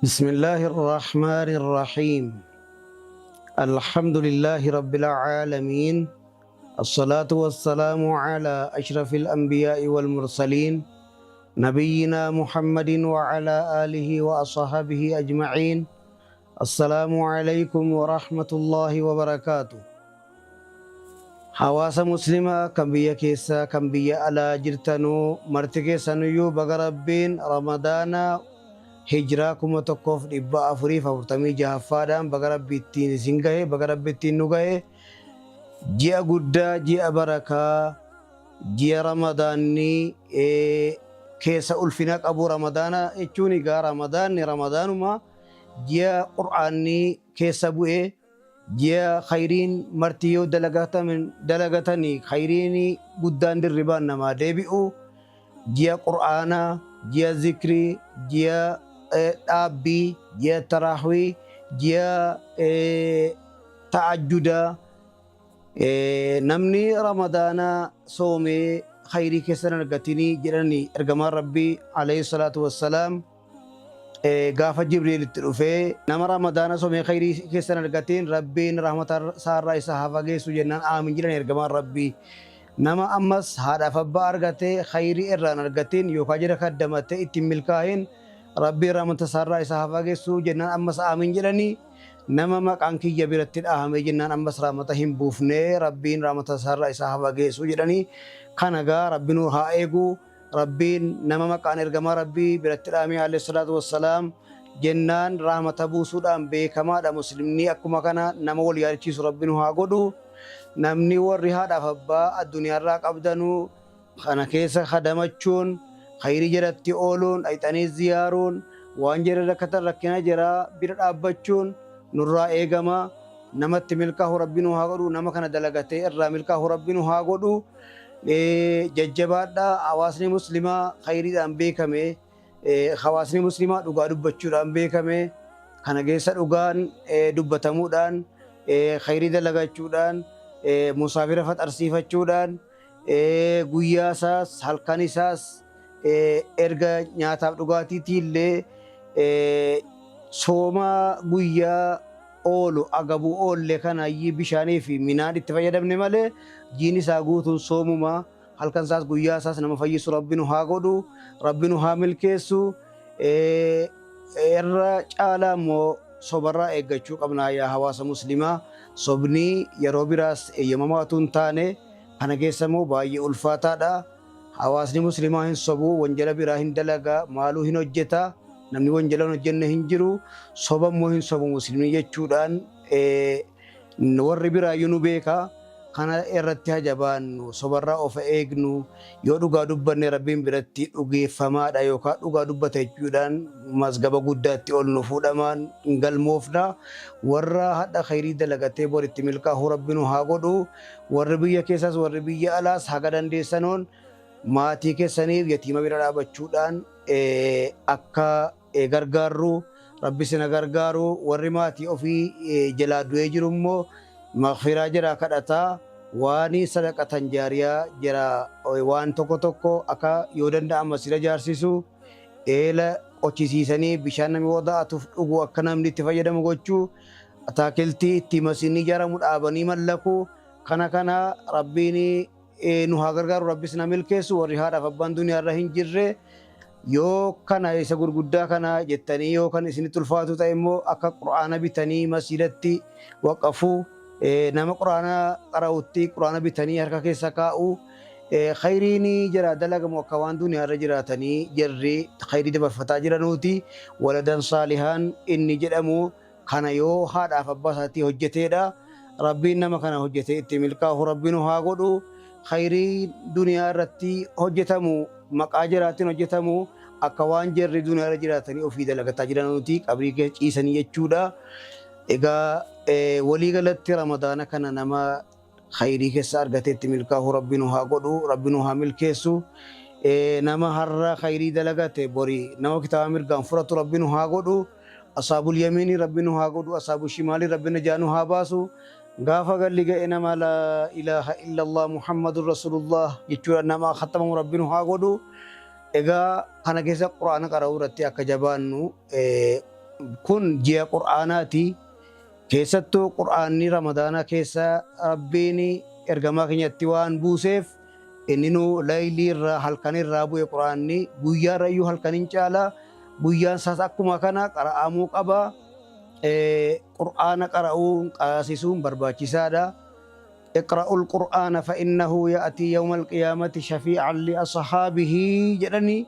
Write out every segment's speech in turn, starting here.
بسم الله الرحمن الرحيم. الحمد لله رب العالمين، الصلاة والسلام على أشرف الأنبياء والمرسلين، نبينا محمد وعلى آله وأصحابه أجمعين. السلام عليكم ورحمة الله وبركاته. Hawaasa Muslimaa kan biyya keessaa, kan biyya alaa jirtanuu marti keessanuyyuu, baga Rabbiin Ramadaana Hijiraa 1446ffaadhaan baga Rabbi ittiin isin gahe, baga Rabbi ittiin nu gahe. Ji'a guddaa, ji'a barakaa, ji'a Ramadaanni keessa ulfina qabu. Ramadaana jechuun egaa Ramadaanni Ramadaanuma ji'a Qur'aanni keessa bu'e, ji'a khayriin marti yoo dalagatanii khayriin guddaan dirribaan namaa deebi'u, ji'a Qur'aanaa, ji'a zikrii, ji'a dhaabbii, ji'a taraahwii, ji'a ta'ajjudaa. Namni Ramadaana soomee khayrii keessan argatinii jedhani ergamaan Rabbii alayhi salaatu wassalaam. Gaafa Jibriil itti dhufee, nama Ramadaana soomee khayrii keessan argatiin Rabbiin rahmata isaarraa isa haa fageessu jennaan, aamin jedhan ergamaan Rabbii. Nama ammas haadhaaf abbaa argatee khayrii irraan argatiin yookaan jira kaddamatee ittiin milkaa'in Rabbiin rahmata isaarraa isa haa fageessu jennaan, ammas aamin jedhanii. Nama maqaan kiyya biratti dhahame jennaan, ammas rahmata hin buufnee, Rabbiin rahmata isaarraa isa haa fageessu jedhanii. Kana gaa Rabbi nu haa eegu. Rabbiin nama maqaan ergamaa Rabbii biratti dhahamee alayhi salaatu wassalaam jennaan rahmata buusuudhaan beekamaadha. Muslimni akkuma kana nama wal yaadachiisu Rabbi nu haa godhu. Namni warri haadhaaf abbaa addunyaarraa qabdanuu kana keessa kadamachuun, khayrii jalatti ooluun, dhayxanii ziyaaruun, waan jara rakkatan rakkina jaraa bira dhaabbachuun nurraa eegama. Namatti milkaahu Rabbi nu haa godhu. Nama kana dalagatee irraa milkaahu Rabbi nu haa godhu. Jajjabaadha. Hawaasni Muslimaa khayriidhaan beekame, hawaasni Muslimaa dhugaa dubbachuudhaan beekame. Kana keessa dhugaan dubbatamuudhaan, khayrii dalagachuudhaan, musaafira faxarsiifachuudhaan, guyyaa isaas halkan isaas erga nyaataaf dhugaatiitii illee sooma guyyaa oolu agabuu oolle kana bishaanii fi minaan itti fayyadamne malee jiin isaa guutuun soomuma. Halkan isaas guyyaa isaas nama fayyisu Rabbi nu haa godhu, Rabbi nu haa milkeessu. Irra caalaa immoo sobarraa eeggachuu qabna, yaa hawaasa Muslimaa. Sobni yeroo biraas eeyyamamaatu hin taane, kana keessa immoo baay'ee ulfaataadha. Hawaasni Muslimaa hin sobu, wanjala biraa hin dalaga, maaluu hin hojjeta, namni wanjala hin hojjenne hin jiru, soba immoo hin sobu Muslimni jechuudhaan warri biraayyuu nu beeka. Kana irratti hajabaannu, sobarraa of eegnu. Yoo dhugaa dubbanne Rabbiin biratti dhugeeffamaadha yookaan dhugaa dubbata jechuudhaan mazgaba guddaatti ol nu fuudhamaan hin galmoofna. Warra hadha khayrii dalagatee boritti milkaa'u Rabbi nu haa godhu. Warri biyya keessaas warri biyya alaas haga dandeessanoon maatii keessaniif yatiima bira dhaabachuudhaan akka gargaarru Rabbi sina gargaaru. Warri maatii ofii jalaa du'ee jiru immoo maghfiraa jira kadhataa, waan sadaqatan jaariyaa jira, waan tokko tokko akka yoo danda'an masjida ijaarsisu, eela qochisiisanii bishaan namni wada'atuuf dhugu akka namni itti fayyadamu gochuu, ataakiltii itti masjidni ijaaramu dhaabanii mallaku. Kana Rabbiin nu haa gargaaru, Rabbis na milkeessu. Warri haadhaaf abbaan duniyaarra hin jirre, yoo kana isa gurguddaa kana jettanii yoo kan isinitti ulfaatu ta'e immoo, akka Qur'aana bitanii masjidatti waqafuu, nama Qur'aana qara'utti Qur'aana bitanii harka keessa kaa'u, khayriin jira dalagamu akka waan duniyaarra jiraatanii jarri khayrii dabarfataa jiranuuti. Waladan saalihaan inni jedhamu kana yoo haadhaaf abbaa isaatii hojjeteedha. Rabbiin nama kana hojjetee itti milkaa'u Rabbi nu haa godhu. Khayrii duniyaa irratti hojjetamu maqaa jiraatiin hojjetamu akka waan jarri duniyaa irra jiraatanii ofii dalagataa jiranuuti qabrii keessa ciisanii jechuudha. Egaa walii galatti Ramadaana kana nama khayrii keessa argatee itti milkaa'u Rabbi nu haa godhu, Rabbi nu haa milkeessu. Nama har'a khayrii dalagate bori nama kitaaba mirgaan fudhatu Rabbi nu haa godhu. Asaabul yamiinii Rabbi nu haa godhu, asaabul shimaalii Rabbi najaa nu haa baasu. Gaafa galli ga'e nama laa ilaaha illallah Muhammadun Rasulullah jechuudhaan nama khattamamu Rabbi nu haa godhu. Egaa kana keessa Quraana qara'uu irratti akka jabaannu. Kun ji'a Qur'aanaati. Keessattuu Qur'aanni Ramadaana keessa Rabbiin ergamaa keenyatti waan buuseef inninuu laylii irraa halkan irraa bu'e. Qur'aanni guyyaa irra iyyuu halkan hin caala. Guyyaan isaas akkuma kana qara'amuu qaba. Qur'aana qara'uun qaraasisuun barbaachisaadha. اقرأوا القرآن فإنه يأتي يوم القيامة شفيعا لأصحابه jedhani.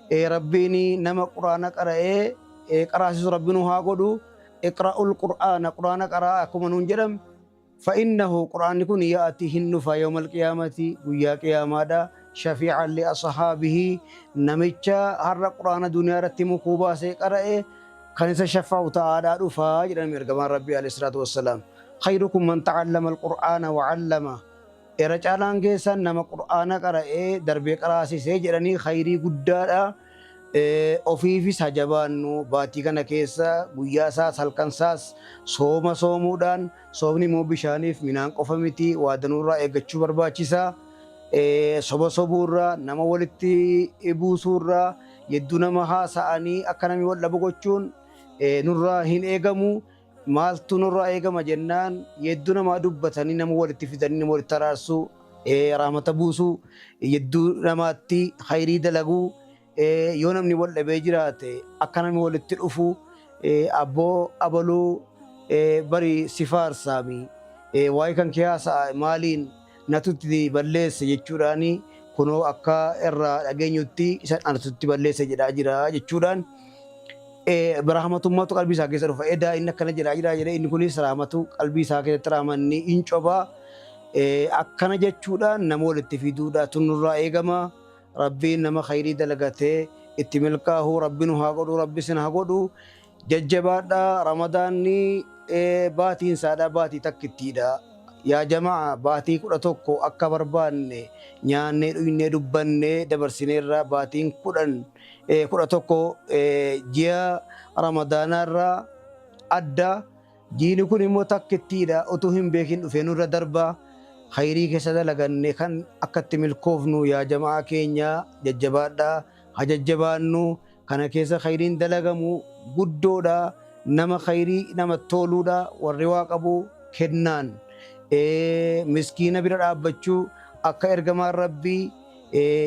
Rabbiin nama Qur'aana qara'ee qaraasisu Rabbi nu haa godhu. اقرأوا القرآن, Qur'aana qara'a akkuma nuun jedhame. فإنه, Qur'aanni kun, يأتي, hin dhufa, يوم القيامة, guyyaa qiyaamaadha, شفيعا لأصحابه, namicha har'a Qur'aana duniyaa irratti mukuu baasee qara'e kan isa shafa'u ta'aadhaa dhufaa jedhame ergamaan Rabbii عليه الصلاة والسلام. خيركم من تعلم القرآن وعلمه, irra caalaan keessan nama Qur'aana qara'ee darbee qaraasisee jedhanii. Khayrii guddaadha. Ofiifis hajabaannu. Baatii kana keessa guyyaa isaas halkan isaas sooma soomuudhaan, soomni immoo bishaaniif midhaan qofa miti, waa danuurraa eeggachuu barbaachisa. Soba sobuurraa, nama walitti buusuurraa, yedduu nama haasa'anii akka namni wal dhabu gochuun nurraa hin eegamu. Maaltu nurraa eegama jennaan, yedduu namaa dubbatanii nama walitti fidanii nama walitti araarsuu, rahmata buusuu, yedduu namaatti khayrii dalaguu, yoo namni wal dhabee jiraate akka namni walitti dhufu, abboo abaluu bari si faarsaami, waa'ee kan kee haasa'a, maaliin natutti balleesse jechuudhaani, kunoo akka irraa dhageenyutti isa anatutti balleesse jedhaa jira jechuudhaan, rahmatummaatu qalbii isaa keessa dhufa. Edaa inni akkana jedhaa jira jedhee, inni kunis rahmatu qalbii isaa keessatti rahmanni hin cobaa. Akkana jechuudhaan nama walitti fiduudha tunurraa eegama. Rabbiin nama khayrii dalagatee itti milkaa'u Rabbi nu haa godhu, Rabbi sin haa godhu. Jajjabaadha. Ramadaanni baatiin isaadha baatii takkittiidha. Yaa jamaa, baatii 11 akka barbaanne nyaannee, dhugnee, dubbannee dabarsineerra. Baatiin 10, 11 ji'a Ramadaanaarraa adda. Jiini kun immoo takkittiidha, utuu hin beekin dhufee nurra darba. Khayrii keessa dalaganne kan akka itti milkoofnu, yaa jamaa keenya, jajjabaadha, haa jajjabaannu. Kana keessa khayriin dalagamu guddoodha. Nama khayrii nama toluudha. Warri waa qabu kennaan miskiina bira dhaabbachuu, akka ergamaan Rabbii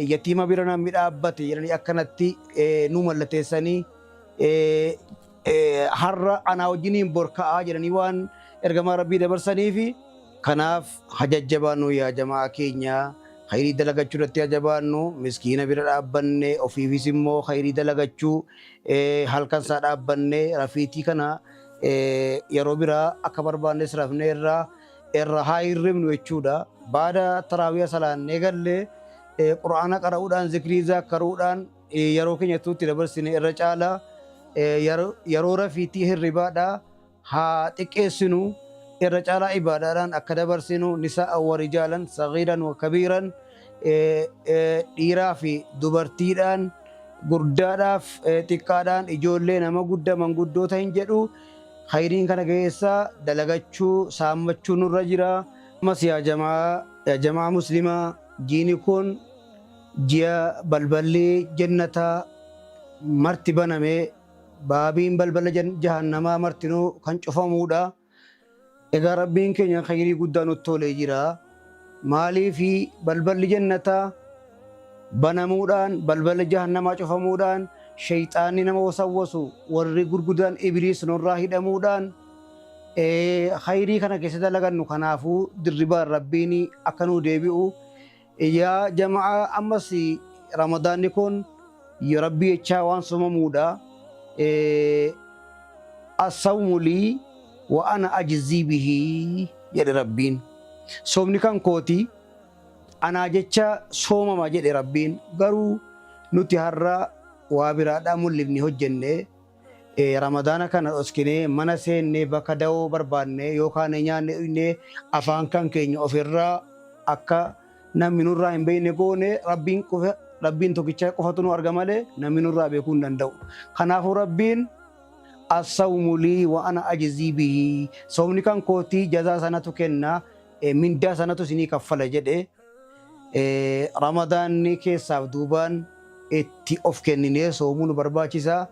yatiima bira namni dhaabbate jedhanii akkanatti nu mallateessanii, har'a anaa wajjiniin borka'aa jedhanii waan ergamaa Rabbii dabarsaniifi, kanaaf hajajjabaannu. Yaa jamaa keenya, khayrii dalagachuu irratti hajabaannu. Miskiina bira dhaabbanne, ofiifis immoo khayrii dalagachuu, halkan isaa dhaabbanne rafiitii kana yeroo biraa akka barbaannes rafne irraa irra haa hirribnu jechuudha. Baada taraawiya salaannee gallee Qur'aana qara'uudhaan, zikrii zaakkaruudhaan yeroo keenya tuutti dabarsine irra caala. Yeroo rafiitii hirribaadha haa xiqqeessinu, irra caalaa ibaadaadhaan akka dabarsinu. نساء ورجالا، صغيرا وكبيرا, dhiiraa fi dubartiidhaan, guddaadhaaf xiqqaadhaan, ijoollee, nama guddaa, manguddoota hin jedhu, khayriin kana keessa dalagachuu, saammachuu nurra jira. Ammas yaa jamaa, yaa jamaa muslimaa, jiini kun ji'a balballi jannataa marti baname, baabiin balbala jahannamaa martinuu kan cufamuudha. Egaa Rabbiin keenya khayrii guddaa nutti tolee jira. Maaliifi balballi jannataa banamuudhaan, balballi jahannamaa cufamuudhaan, shayxaanni nama wasawwasu warri gurguddaan Ibliis nurraa hidhamuudhaan khayrii kana keessa dalagannu. Kanaafuu dirribaan Rabbiin akka nuu deebi'u. Yaa jamaa, ammas Ramadaanni kun Rabbii jechaa waan soomamuudha. الصوم لي وأنا أجزي به jedhe Rabbiin. Soomni kan kooti, anaa jecha soomama jedhe Rabbiin. Garuu nuti har'a waa biraadhaa mul'ifni hojjenne, Ramadaana kana dhoskinee mana seennee bakka da'oo barbaanne yookaan nyaanne, dhugne, afaan kan keenya ofirraa akka namni nurraa hin beekne goone. Rabbiin qofa, Rabbiin tokkicha qofatu nu arga malee namni nurraa beekuu hin danda'u. Kanaafuu Rabbiin الصوم لي وأنا أجزي به, soomni kan kootii, jazaa sanatu kenna, mindaa sanatu isinii kaffala jedhe. Ramadaanni keessaaf duubaan itti of kenninee soomuu nu barbaachisa.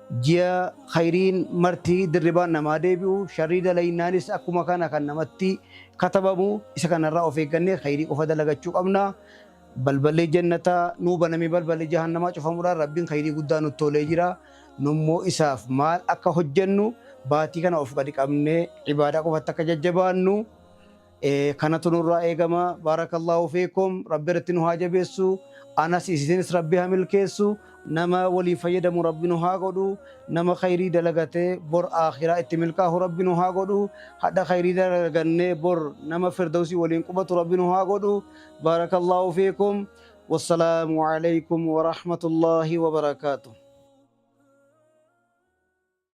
Ji'a khayriin marti dirribaan namaa deebi'u, sharrii dalaynaanis akkuma kana kan namatti katabamu, isa kanarraa of eeggannee khayrii qofa dalagachuu qabna. Balballi jannataa nuu banamee balballi jahannamaa cufamuudhaan Rabbiin khayrii guddaa nutti tolee jira. Nummoo isaaf maal akka hojjennu baatii kana of gadi qabnee ibaadaa qofatti akka jajjabaannu kanatu nurraa eegama. Baarakallaahu fiikum. Rabbi irratti nu haa jabeessu. Anas isinis Rabbi haa milkeessu. Nama waliin fayyadamu Rabbi nu haa godhu. Nama khayrii dalagatee bor aakhiraa itti milkaahu Rabbi nu haa godhu. Hadha khayrii dalagannee bor nama firdawsii waliin qubatu Rabbi nu haa godhu. Baarakallaahu fiikum. Wassalaamu alaikum warahmatullaahi wabarakaatuh.